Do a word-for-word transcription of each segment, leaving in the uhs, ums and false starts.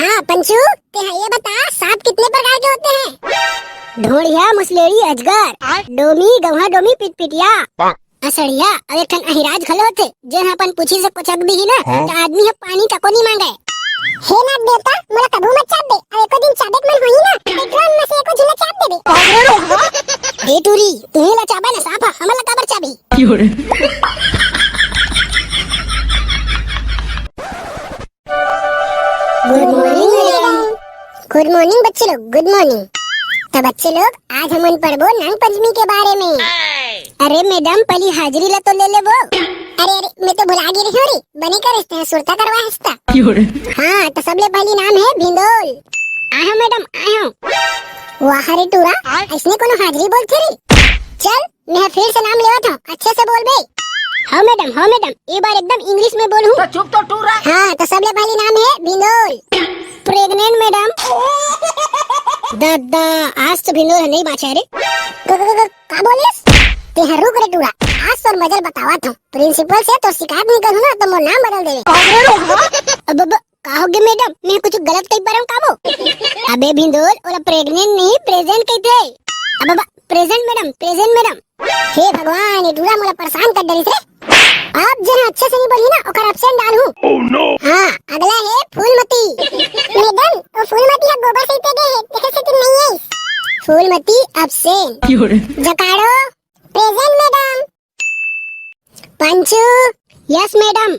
हाँ पंचू, तेहा ये बता, सांप कितने प्रकार के होते हैं? ढोढ़िया, मुसलेड़ी, अजगर, डोमी, गौहा डोमी, पिटपिटिया, असड़िया, अउ एक ठन अहिराज घलो होथे, जेन ह अपन पूछी से कोचक दिही ना, हाँ? त आदमी ह पानी तको नी मांगे। हे नाथ देवता, मोला कभू मत चाप दे, अउ एको दिन चाबे के मन होही ना, त ड्रम में से एको झिल्ला चाप देबे। हे टूरी, तुही ला चाबे ना सांप ह, हमन ला काबर चाबी? गुड मॉर्निंग मैडम। गुड मॉर्निंग बच्चे लोग, गुड मॉर्निंग। तो बच्चे लोग, आज हमन पढ़बो नांग पंचमी के बारे में। अरे मैडम, पहली हाजिरी ला तो ले लेबो। अरे अरे, मैं तो भुला गे रही हूँ रे, बने कर हंसते हैं, सुरता करवा हंसता। हाँ, तो सबले पहली नाम है भिंदोल। आए हो मैडम, आए हो। वाह रे टूरा, ऐसने कोनो हाजिरी बोलथे रे? चल, मैं फिर से नाम लेवत हूँ, अच्छे से बोल बे। हाँ मैडम, हाँ मैडम, ये बार एकदम इंग्लिश में बोलहूँ। तो चुप तो टूरा। हाँ, तो सबले पहली नाम है भिंदोल। Pregnant madam. दादा, आज तो भिंदोल नहीं बाँचा रे। क-, क-, क-, का बोलिस? तेहा रुक रे टूरा, आज तोर मजा ल बतावत हूँ। प्रिंसिपल से तोर शिकायत नहीं करूँ ना, तो मोर नाम बदल देवे। अब, अब, का होगे मैडम? मैं कुछ गलत कही पारंव का वो? अबे भिंदोल, ओला प्रेग्नेंट नहीं, प्रेजेंट कहिथे। अब, अब, प्रेजेंट मैडम, प्रेजेंट मैडम। हे भगवान, ये टूरा मोला परेशान कर डरिस रे। अब जेन ह अच्छे से नहीं बोलही ना, ओकर एब्सेंट डालहूँ। हाँ, अगला है फूलमती। मैडम, वो फूलमती ह गोबर सहिते गे हे, तेकर सेती नहीं आइस। Phoolmati absent. Jakado, present madam. Panchu, yes madam.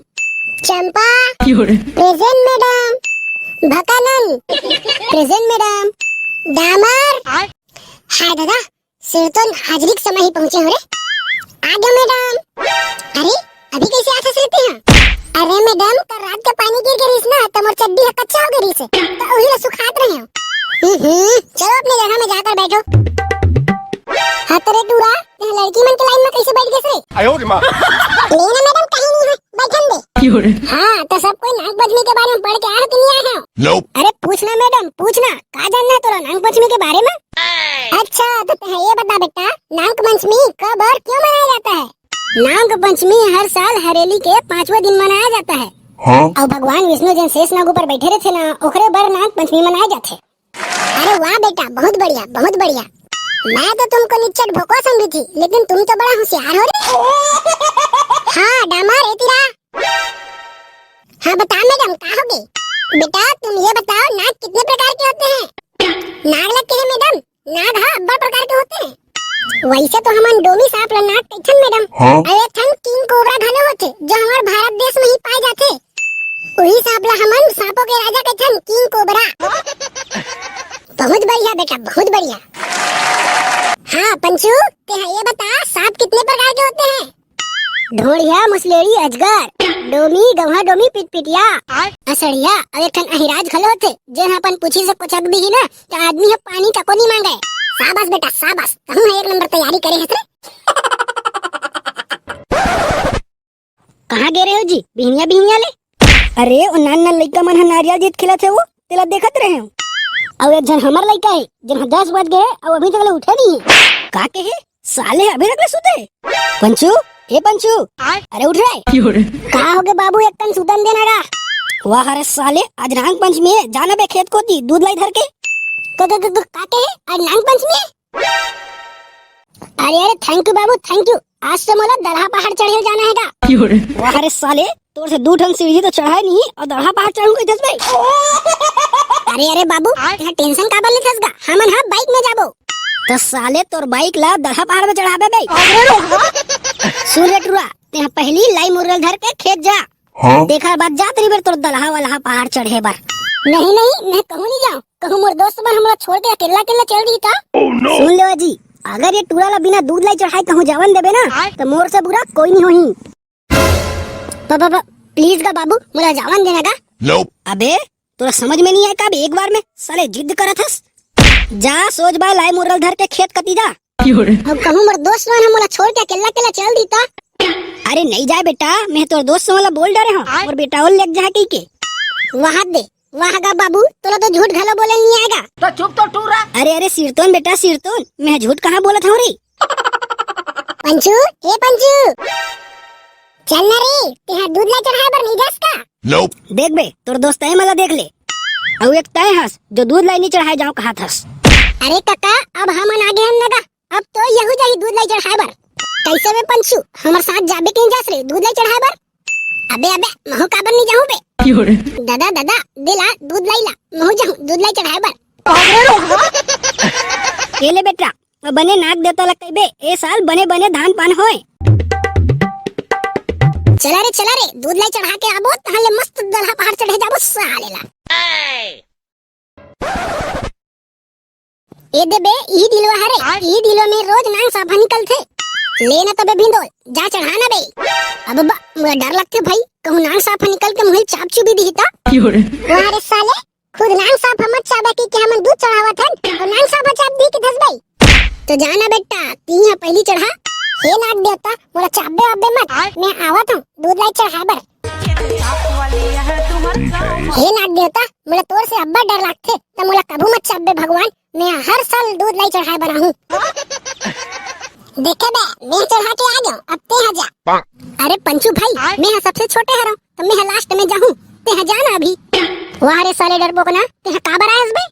Champa, present madam. Bhakanan, present madam. Damar, hi दादा, सिरतोन हाजिरी के समय ही पहुंचे हो रे। आ गया मैडम। अरे, अभी कैसे आथे सिरती हैं? अरे मैडम, कल रात के पानी गिर गे रिहिस ना, तो मोर चड्डी ह कच्चा हो गे रिहिस, तो वही ला सुखात रहे हो। हम्म, चलो अपने जगह में जाकर बैठो। हाँ तो रे टूरा, ये लड़की मन के लाइन में कैसे बैठ गए रे? आयो रे माँ। ले ना मैडम, कहीं नहीं है, बैठन दे। हाँ, तो सब कोई नाग पंचमी के बारे में पढ़ के आए हो कि नहीं आए हो? अरे पूछ ना मैडम, पूछ ना, का जानना है तोला नाग पंचमी के बारे में? अच्छा, तो तैं ये बता बेटा, नाग पंचमी कब और क्यों मनाया जाता है? नाग पंचमी हर साल हरेली के पांचवा दिन मनाया जाता है। हाँ? और भगवान विष्णु जन शेष नाग ऊपर बैठे रहते ना, ओकरे बर नाग पंचमी मनाए जाथे। अरे वाह बेटा, बहुत बढ़िया, बहुत बढ़िया। मैं तो तुमको निच्चट भोकवा समझी थी, लेकिन तुम तो बड़ा होशियार हो रे। हाँ डामर, ए तीरा। हाँ बता मैडम, का होगे? बेटा तुम ये बताओ, नाग कितने प्रकार के होते हैं? नाग लग के है मैडम, नाग हा अब्बड़ प्रकार के होते हैं। वैसे तो हमन डोमी सांप ला नाग कहिथन मैडम। हाँ? अउ एक ठन किंग कोबरा घलो होथे, जो हमार भारत देश में ही पाए जाथे। उही सांप ला हमन सांपों के राजा कहिथन, किंग कोबरा। बहुत बढ़िया बेटा, बहुत बढ़िया। हाँ पंचू, तेहा ये बता, सांप कितने प्रकार के होते हैं? ढोढ़िया, मुसलेड़ी, अजगर, डोमी, गौहा डोमी, पिटपिटिया, असड़िया, अउ एक ठन अहिराज घलो होथे, जेन ह अपन पूछी से कोचक दिही ना, त आदमी ह पानी तको नी मांगे। शाबाश बेटा, शाबाश, तहूं ह एक नंबर तैयारी करे हस रे। कहाँ गे रहे हो जी, बिहनिया बिहनिया ले? अरे, ओ नान नान लइका मन ह नारियल जीत खेलत हे, वो तेला देखत रहे हो। अउ एक झन हमर लइका हे, जेन ह दस बज गए हे, अउ अभी तक ले उठे नहीं है। का कहे? साले अभी तक ले सुते हे। पंचू, ए पंचू, अरे उठ रे। का होगे बाबू, एक कन सुतन देना गा। वाह रे साले, आज नांग पंचमी हे, जाना बे खेत कोती, दूध लाई धर के। क-, क-, क-, क-, का कहे? आज नांग पंचमी हे? अरे, अरे, thank you बाबू, thank you। आज तो मोला दलहा पहाड़ चढ़े जाना हे गा। वाह रे साले, तोर से दू ठन सीढ़ी तो चढ़ाए नहीं अउ दलहा पहाड़ चढ़ूं कहिथस बे। अरे, अरे बाबू, तेहा tension काबर लेथस गा? हमन हा bike में जाबो। त साले तोर bike ला दलहा पहाड़ में चढ़ाबे बे। सुन रे टुरा, तेहा पहली लाई मुरल धर के खेत जा। हाँ? तेखर बाद जात रहिबे तोर दलहा वलहा पहाड़ चढ़े बर। नहीं, नहीं, मैं कहूँ नहीं जाऊँ। कहूँ मोर दोस्त मन हमला छोड़ के अकेला अकेला चल दिही त? सुन लेवा जी, अगर ये टूरा ला बिना दूध लाई चढ़ाए कहूँ जावन देबे ना, त मोर से बुरा कोई नहीं होही। प-, प-, प-, please गा बाबू, मोला जावन देना गा। अबे, तोला समझ में नहीं आए का? अबे एक बार में साले जिद करत हस। जा सोच बा लाई मुरल धर के खेत कती जा। अब कहूँ मोर दोस्त मन ह मोला छोड़ के अकेला अकेला चल दिही त? अरे नहीं जाए बेटा, मैं तोर दोस्त मन ला बोल डरे हूँ, मोर बेटा ओला लेके जाए कहिके। वाह दे, वाह गा बाबू, तोला तो झूठ घलो बोले नहीं आएगा। तो चुप तो टूरा। अरे, अरे, सिरतोन बेटा, सिरतोन, मैं झूठ कहाँ बोलत हूँ रे? पंचू, ए पंचू, चल ना रे, तेहा दूध ला चढ़ाए बर नहीं जास का? देख बे, तोर दोस्त है मला देख ले। अउ एक तय हस, जो दूध लाई नी चढ़ाए जाओ कहात हस। अरे कका, अब हमन आगे हन नगा, अब तो यहू जाही दूध लाई चढ़ाए बर। कैसे बे पंचू, हमर साथ जाबे कहीं जास रे दूध लाई चढ़ाए बर? अबे अबे, महू काबर नी जाहूं बे? दादा दादा, दे ला दूध लाई ला, महू जाहूं दूध लाई चढ़ाए बर। ए ले बेटा, बने नाग देवता ला कहिबे, ए साल बने बने धान पान होय। चला रे चला रे, दूध लाई चढ़ा के आबो, तहां ले मस्त दलहा पहाड़ चढ़े जाबो साले ला। ए दे बे, इही डिलवा हरे, इही डिलवा में रोज नांग साफा निकलथे। ले ना तबे भिंदोल, जा चढ़ा ना बे। अब बा, मोला डर लगथे भाई, कहूं नांग साफा निकल के मुहे चाप चुबी दिही ता। वाह रे साले, खुद नांग साफा मत चाबे कि, कि हमन दूध चढ़ावत हन, अउ नांग साफा चाप दिही कि धस बे। तो जा ना बेटा, तिही पहली चढ़ा। हे नाग देवता, मोला चाबे वाबे मत, मैं आवत हूं दूध लाई चढ़ाए बर। हे नाग देवता, मोला तोर से अब्बड़ डर लागथे, त मोला कभू मत चाबे भगवान, मैं हर साल दूध लाई चढ़ाए बर आहूं। देखे बे, मैं चढ़ा के आ जाऊं, अब तेहा जा। अरे पंचू भाई, मैं हा सबसे छोटे हरंव, त मैं हा last में जाहूं, तेहा जा ना अभी। वाह रे साले डरपोकना, तेहा काबर आयस बे?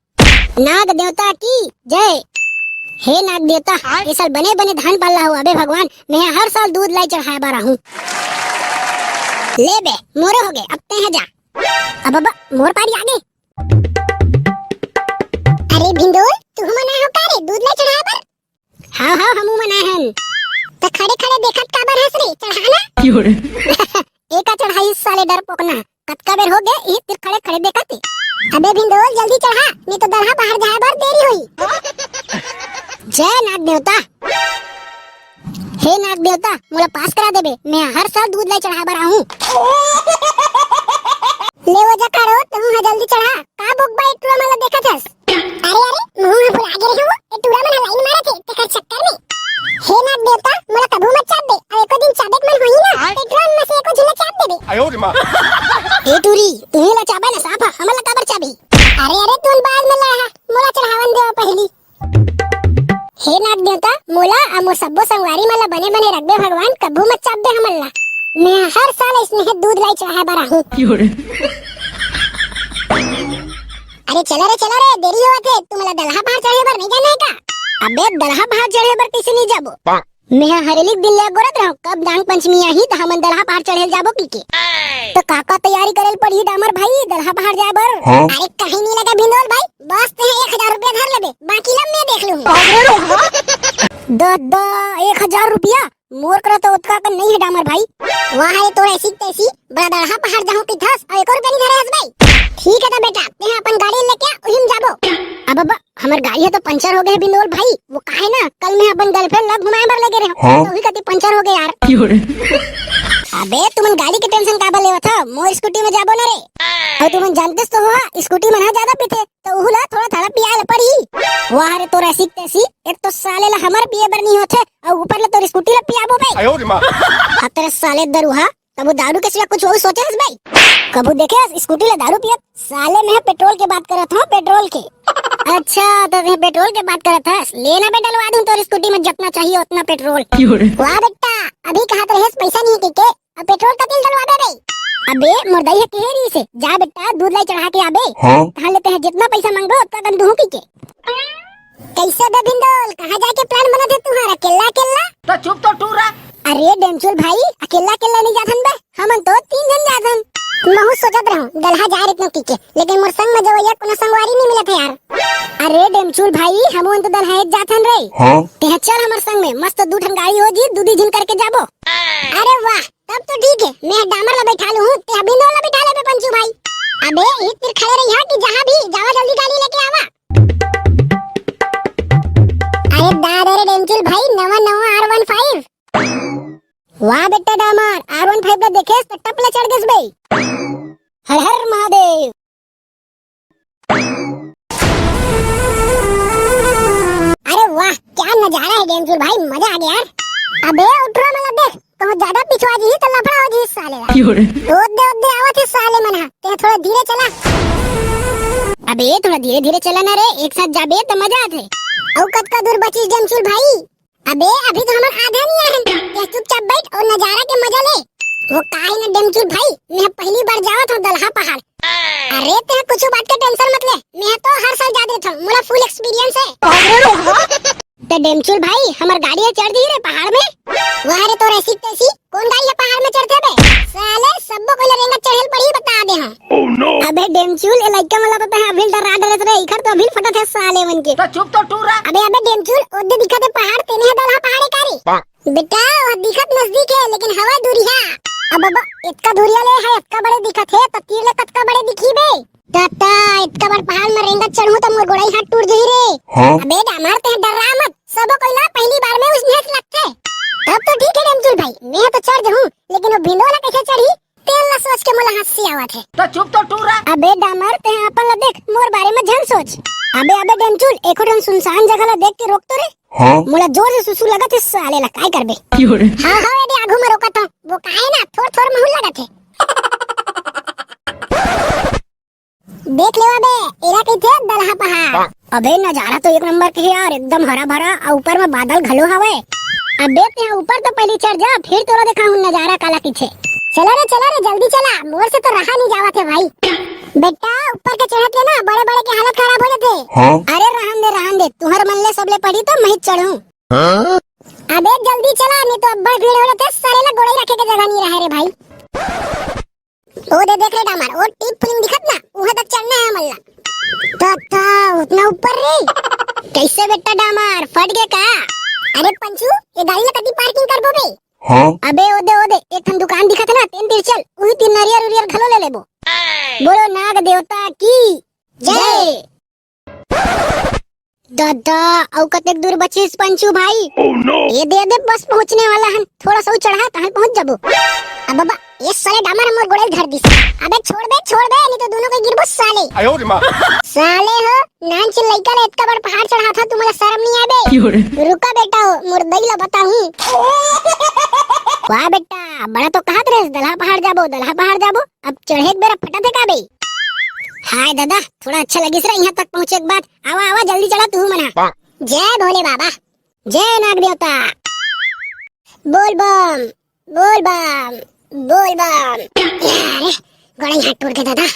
नाग देवता की जय। हे नाग देवता, ए साल बने बने धान पान ला हो अबे भगवान, मैं हर साल दूध लाई चढ़ाए बर आहूं। ले बे, मोरो होगे, अब तेहा जा। अब अब मोर पारी आगे। अरे भिंदोल, तुहू मन आए हो का रे दूध ला चढ़ाए बर? हाव हाव, हमू मन आए हन। त खड़े खड़े देखत काबर हस रे, चढ़ा ना। एका चढ़ाई साले डरपोकना, कतका बेर होगे इही तिर खड़े खड़े देखत हे। अबे भिंदोल, जल्दी चढ़ा, नहीं तो दलहा पहाड़ जाए बर देरी होही। जय नाग देवता। हे नाग देवता, मोला पास करा देबे, मैं हर साल दूध लाई चढ़ा बर आहूं। ले वो जकारो, तहूं हा जल्दी चढ़ा, का बोकबा ए टूरा मन ला देखत हस? अरे अरे, महूं हा भुला गे रहेंव, ए टूरा मन हा line मारत हे, तेकर चक्कर में। हे नाग देवता, मोला कभू मत चाबे, अउ एको दिन चाबे के मन होही ना, त ए टूरा मन में से एको झिन ला चाब देबे। ए टूरी, तुही ला चाबे ना साफा, हमन ला काबर चाबी? अरे अरे, तुन बाद में लड़हा, मोला चढ़ावन देवा पहली। हे नाग देवता, मोला अउ मोर सब्बो संगवारी मन ला बने बने रखबे भगवान, कभू मत चाबे हमन ला। मैं हर साल अइसने दूध लाई चढ़ाए बर आहूं। अरे चला रे चला रे, देरी होवत हे, तुमन ला दलहा पहाड़ चढ़े बर नहीं जाना हे का? अबे दलहा पहाड़ चढ़े बर कइसे नहीं जाबो? मैं हा हरेली के दिन ले अगोरत रहंव, कब नांग पंचमी आही त हमन दलहा पहाड़ चढ़े ल जाबो कहिके। त का का तैयारी करे ल पड़ही डामर भाई दलहा पहाड़ जाए बर? हाँ। अरे कहीं नहीं लगा भिंदोल भाई, बस तें एक हजार रुपया धर लेबे, बाकी ला मैं देख लूहूं। द द एक हजार रुपया? मोर करा तो ओतका कन नहीं हे डामर भाई। वाह रे तोर ऐसी तैसी, बड़ा दलहा पहाड़ जाहूं कहिथस अउ एको रुपया नहीं धरे हस भाई। ठीक हे त बेटा, तें अपन गाड़ी लेके आ, उही में जाबो। अब अब हमर गाड़ी ह तो पंचर हो गे हे बिंदोल भाई, वो काहे ना कल मैं अपन girlfriend ला घुमाए बर लेगे रहेंव, हाँ? तो उही कती पंचर हो गे यार। अबे तुमन गाड़ी के tension काबर लेवत हव, मोर scooty में जाबो ना रे। अउ तुमन जानतेस तो हो, scooty मन ह ज्यादा पीथे, तो उहू ला थोड़ा थोड़ा पियाए ला पड़ही। वाह रे तोर ऐसी तैसी, एक तो साले ला हमर पिए बर नहीं होथे, अउ ऊपर ले तोर scooty ला पियाबो बे। अब तेरे साले दरुहा, कभू दारू के सिवा कुछ अउ सोचे हस भाई? कभू देखे हस scooty ला दारू पियत? साले मैं petrol के बात करत हंव, petrol के। अच्छा, त तें petrol के बात करत हस? ले ना बे, डलवा दूं तोर scooty में जतना चाहिए ओतना petrol। वाह बेटा, अभी कहत रहेस पैसा नहीं हे कहिके, अब petrol कति ले डलवाबे बे? अबे मोर दाई ह कहे रहिसे, जा बेटा दूध लाई चढ़ा के आबे। हाँ? तहां ले तें जेतना पैसा मांगबे ओतना कन दूहूं कहिके। कैसे बे भिंदोल, कहाँ जाए के plan बनत हे तुंहर अकेल्ला अकेल्ला? तो चुप तो टूरा। अरे डेमचुल भाई, अकेल्ला अकेल्ला नहीं जाथन बे, हमन तो तीन झन जाथन। महूं सोचत रहंव दलहा जाए रहितेंव कहिके, लेकिन मोर संग में जवइया कोनो संगवारी नहीं मिलत हे यार। अरे डेमचुल भाई, हमन तो दलहा जाथन रे। हाँ? तें चल हमर संग में, मस्त दू ठन गाड़ी हो जी, दू दू झन करके जाबो। अरे वाह, तब तो ठीक हे, मैं डामर ला बैठा लूहूं, तें भिंदोल ला बैठा लेबे पंचू भाई। अबे इही तिर खड़े रहिहा कि जहां भी जावा, जल्दी गाड़ी लेके आवा। अरे दादा रे डेमचुल भाई, नवा नवा R one five। वाह बेटा डामर, R one five ला देखेस त टप ले चढ़ गेस बे। हर हर महादेव। अरे वाह, क्या नजारा है डेमचुल भाई, मजा आ गया यार। अबे उठरा मला देख, कहूं ज्यादा पिछवा जी तो लफड़ा हो जी साले ला। ओदे ओदे आवत हे साले मन हा, तें थोड़ा धीरे चला। अबे थोड़ा धीरे धीरे चला ना रे, एक साथ जाबे तो मजा आथे। अउ कतका दूर बचिस डेमचुल भाई? अबे अभी तो हमन आधा नहीं आए हन, तें चुपचाप बैठ अउ नजारा के मजा ले। वो काहे ना डेमचुल भाई, मैं पहली बार जावत हंव दलहा पहाड़, अरे, ते कुछ बात के टेंशन मत ले, मैं तो हर साल जात रहिथंव, मोला फुल एक्सपीरियंस हे। त डेमचुल भाई, हमर गाड़ी ह चढ़ दिही रे पहाड़ में। वाह रे, तोर ऐसी तैसी, कोन गाड़ी ह पहाड़ में चढ़थे बे? साले, सब्बो कोई ला रेंगत चढ़े ल पड़ही, बता दे हंव। अबे डेमचुल, ए लइका मन ला तो तैं अभी डरा डरत रहे, इखर तो अभी फटत हे साले मन के। तो चुप तो टूरा। अबे, अबे डेमचुल, ओदे दिखत हे पहाड़, तेने ह दलहा पहाड़ हे का रे? बेटा, वो दिखत नजदीक हे, लेकिन हवय दूरिहा। अब, अब, इतका दूरिहा ले हे, इतका बड़े दिखत हे, त तीर ले कतका बड़े दिखही बे? त, त, इतका बड़ पहाड़ में रेंगत चढ़हूं त मोर गोड़ई हाथ टूट जही रे। हाँ? अबे डामर, तैं डर्रा मत, सबो कोई ला पहली बार में उसने से लगथे। तब तो ठीक हे डेमचुल भाई, मैं तो चढ़ जहूं, लेकिन वो भिंदो ला कैसे चढ़ही, तेन ला सोच के मोला हंसी आवत हे। तो चुप तो टूरा। अबे डामर, तैं अपन ला देख, मोर बारे में झन सोच। अबे, अबे डेमचुल, एको ठन सुनसान जगह ला देख के रोक तो रे। हाँ? मोला जोर से सुसु लगत हे साले ला, काय करबे? हाँ, हाँ, एदे आगू में रोकत हंव, वो काहे ना, थोर थोर महूं लगत हे। देख लेवा बे, एला कहिथे दलहा पहाड़। अबे नजारा तो एक नंबर के हे यार, एकदम हरा भरा, अउ ऊपर में बादल घलो हवय। अबे तैं ऊपर तो पहली चढ़ जा, फिर तोला देखाहूं नजारा काला कहिथे। चला रे, चला रे, जल्दी चला, मोर से तो रहा नहीं जावत हे भाई। बेटा, ऊपर के चढ़त ले ना बड़े बड़े के हालत खराब हो जाथे। हाँ? अरे रहन दे, रहन दे, तुहर मन ले सबले पहली तो मैं ही चढ़हूं। हाँ? अबे जल्दी चला, नहीं तो अब्बड़ भीड़ हो जाथे, साले ला गोड़ई रखे के जगह नहीं रहे रे भाई। ओ दे देख रे डामर, ओ टीप फुलिंग दिखत ना, उहां तक चढ़ना हे हमन ला। त, त, उतना ऊपर रे? कैसे बेटा डामर, फट गे का? अरे पंचू, ये गाड़ी ला कती पार्किंग करबो बे? हाँ? अबे ओ दे, ओ दे, एक ठन दुकान दिखत हे ना, तेन तीर चल, उही तीर नरियर उरियर घलो ले लेबो। बोलो नाग देवता की जय। दादा, अउ कतेक दूर बचिस पंचू भाई? Oh no! ये दे, दे, बस पहुंचने वाला हन। थोड़ा सा अउ चढ़ा, तहां पहुंच जाबो। अब बाबा, ये साले डामर हमर गोड़े ल धर दिस। अबे छोड़ बे, छोड़ बे, नहीं तो दोनों के गिरबो साले। आयो रे माँ। साले हो, नानचुन लइका ले इतका बड़ पहाड़ चढ़ाथा, तुमला शर्म नहीं आबे? क्यों रे? रुका बेटा हो, मोर दई ला बताहूं। वाह बेटा, बड़ा तो कहत रहे, दलहा पहाड़ जाबो, दलहा पहाड़ जाबो। अब चढ़े के बेरा फटत हे का बे? हाय दादा, थोड़ा अच्छा लगिस रे इहां तक पहुंचे के बाद। आवा, आवा, जल्दी चला तू मन हा। जय भोले बाबा, जय नाग देवता। बोल बम, बोल बम, बोल बम। अरे, गोड़े हाथ टूट गे दादा।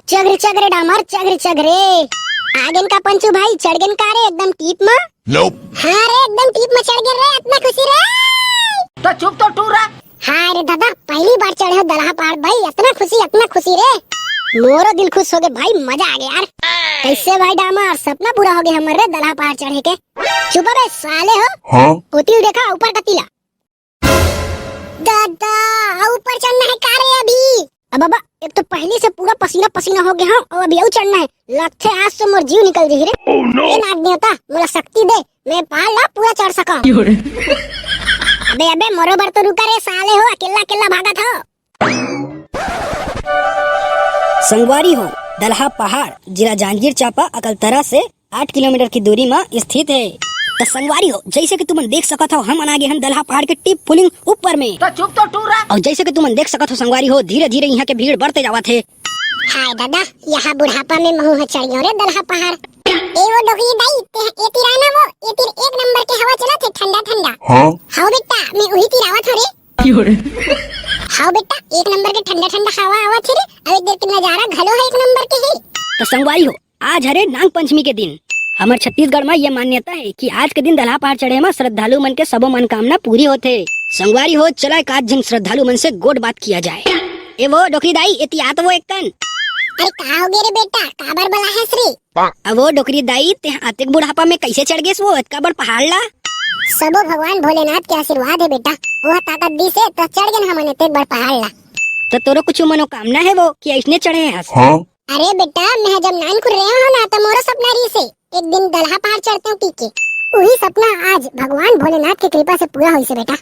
चघ रे, चघ रे डामर, चघ रे, चघ रे। आ गेन का पंचू भाई, चढ़ गेन का रे एकदम टीप म? Nope। हां रे, एकदम टीप म चढ़ गेन रे, इतना खुशी रे। तो चुप तो टूरा। हाय रे दादा, पहली बार चढ़े हो दलहा पहाड़ भाई, इतना खुशी, इतना खुशी रे। मोरो दिल खुश हो गे भाई, मजा आ गे यार। कैसे भाई डामर, सपना पूरा हो गे हमर रे दलहा पहाड़ चढ़े के। चुप बे साले हो। हां? ओती ल देखा ऊपर कती ला। दादा, ऊपर चढ़ना हे का रे अभी? अब बाबा, एक तो पहली से पूरा पसीना पसीना हो गे हंव, अउ अभी अउ चढ़ना हे। लगथे आज तो मोर जीव निकल जही रे। Oh no! ए नाग देवता, मोला शक्ति दे, मैं पहाड़ ला पूरा चढ़ सका। क्यों रे? अबे, अबे, मोरो बर तो रुका रे साले हो, अकेला अकेला भागत हो। संगवारी हो, दलहा पहाड़, जिला जांजगीर चांपा, अकलतरा से आठ किलोमीटर की दूरी म स्थित हे। त संगवारी हो, जैसे कि तुमन देख सकत हो, हमन आगे हन दलहा पहाड़ के टीप फुलिंग ऊपर में। तो चुप तो टूरा। अउ जैसे कि तुमन देख सकत हो संगवारी हो, धीरे-धीरे इहां के भीड़ बढ़ते जावत हे। हाय दादा, इहां बुढ़ापा में महूं ह चढ़ गेंव रे दलहा पहाड़। ए वो डोकरी दाई, ते ह ए तीर आना वो, ए तीर एक नंबर के हवा चलत हे, ठंडा ठंडा। हां। हां बेटा, मैं उही तीर आवत हंव रे। क्यों रे? हां बेटा, एक नंबर के ठंडा ठंडा हवा आवत हे रे, अउ ए तीर के नजारा घलो ह एक नंबर के हे। त संगवारी हो, आज हरे नाग पंचमी के दिन। हमर छत्तीसगढ़ म ये मान्यता हे कि आज के दिन दलहा पहाड़ चढ़े म श्रद्धालु मन के सबो मनोकामना पूरी होथे। संगवारी हो, चला एक आध झन श्रद्धालु मन से गोठ बात किया जाए। ए वो डोकरी दाई, एती आ तो वो एक कन। अरे का हो गे रे बेटा, काबर बलाहेस रे? अब वो डोकरी दाई, ते अतेक बुढ़ापा में कैसे चढ़ गेस वो अतका बड़ पहाड़ ला? सबो भगवान भोलेनाथ के आशीर्वाद हे बेटा, वो ताकत दिस हे त चढ़ गेन हमन अतेक बड़ पहाड़ ला। त तोरो कुछ मनोकामना हे वो कि अइसने चढ़े हस? हां। अरे बेटा, मैं जब नानकुन रेहे हंव ना, त मोरो सपना रिहिस हे, एक दिन दलहा पहाड़ चढ़तेंव कहिके। उही सपना आज भगवान भोलेनाथ के कृपा से पूरा होइस हे बेटा।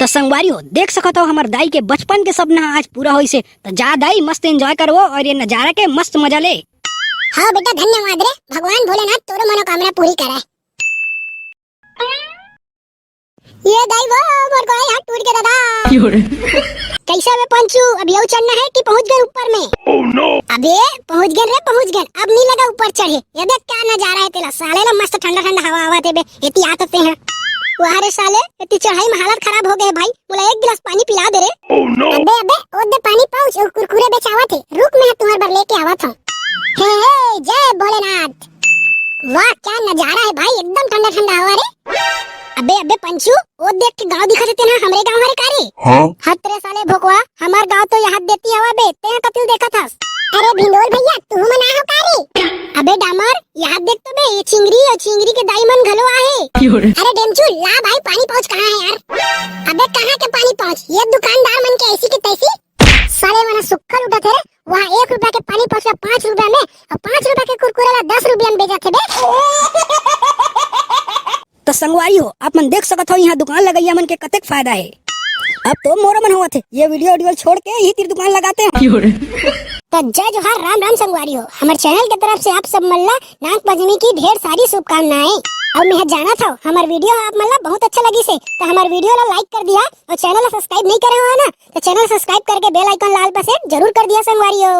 त संगवारी हो, देख सकत हो, हमर दाई के बचपन के सपना आज पूरा होइस हे। त जा दाई, मस्त enjoy करवो अउ ये नजारा के मस्त मजा ले। हां बेटा, धन्यवाद रे, भगवान भोलेनाथ तोरो मनोकामना पूरी करे। ये दाई वो, मोर गोड़ई हाथ टूट गे दादा। क्यों रे? कैसे बे पंचू, अभी अउ चढ़ना हे कि पहुंच गेन ऊपर में? Oh no! अबे पहुंच गेन रे, पहुंच गेन, अब नहीं लगा ऊपर चढ़े। ये देख क्या नजारा हे तेला, साले ला मस्त ठंडा ठंडा हवा आवत हे बे, एती आत हे तेहा। वाह रे साले, एती चढ़ाई में हालत खराब हो गए भाई, मोला एक गिलास पानी पिला दे रे। अबे अबे, ओ दे पानी पाउच अउ कुरकुरे बेचावत हे, रुक मैं तुंहर बर लेके आवत हूँ। हे हे, जय भोलेनाथ। वाह क्या नजारा है भाई, एकदम ठंडा ठंडा हवा रे। अबे अबे पंचू, ओ देख के गांव दिखत हे तेन ह हमरे गांव हरे का रे? हाँ। हत रे साले भोकवा, हमर गांव तो यहां देती हवा बे, तें कतिल देखत हस? अरे भिंडोल भैया, तू मन आहो का रे? अबे डामर, यहां देख तो बे, ये चिंगरी अउ चिंगरी के दाई मन घलो आहे। अरे डेमचू, ला भाई पानी पाउच कहाँ है यार? अबे कहाँ के पानी पाउच? ये दुकानदार मन के ऐसी की तैसी। साले मन सुक्खा लूटत हे रे, वहाँ एक रुपया के पानी पाउच ला पाँच रुपया में, अउ पाँच रुपया के कुरकुरे ला दस रुपया में बेचत हे बे। तो संगवारी हो, आप मन देख सकत हो यहाँ दुकान लगइया मन के कतेक फायदा हे। अब तो मोरो मन होवत हे, ये वीडियो वीडियो छोड़ के ही तीर दुकान लगाते हैं। तो जय जोहार, राम राम संगवारी हो, हमर चैनल के तरफ से आप सब मन ला नाग पंचमी की ढेर सारी शुभकामनाएं। अउ मैं जानत हव हमर वीडियो आप मन ला बहुत अच्छा लगिस हे, तो हमर वीडियो ला लाइक कर दिया अउ चैनल ला सब्सक्राइब नहीं करे हो ना, तो चैनल सब्सक्राइब करके बेल आइकन लाल पर सेट जरूर कर दिया संगवारी हो।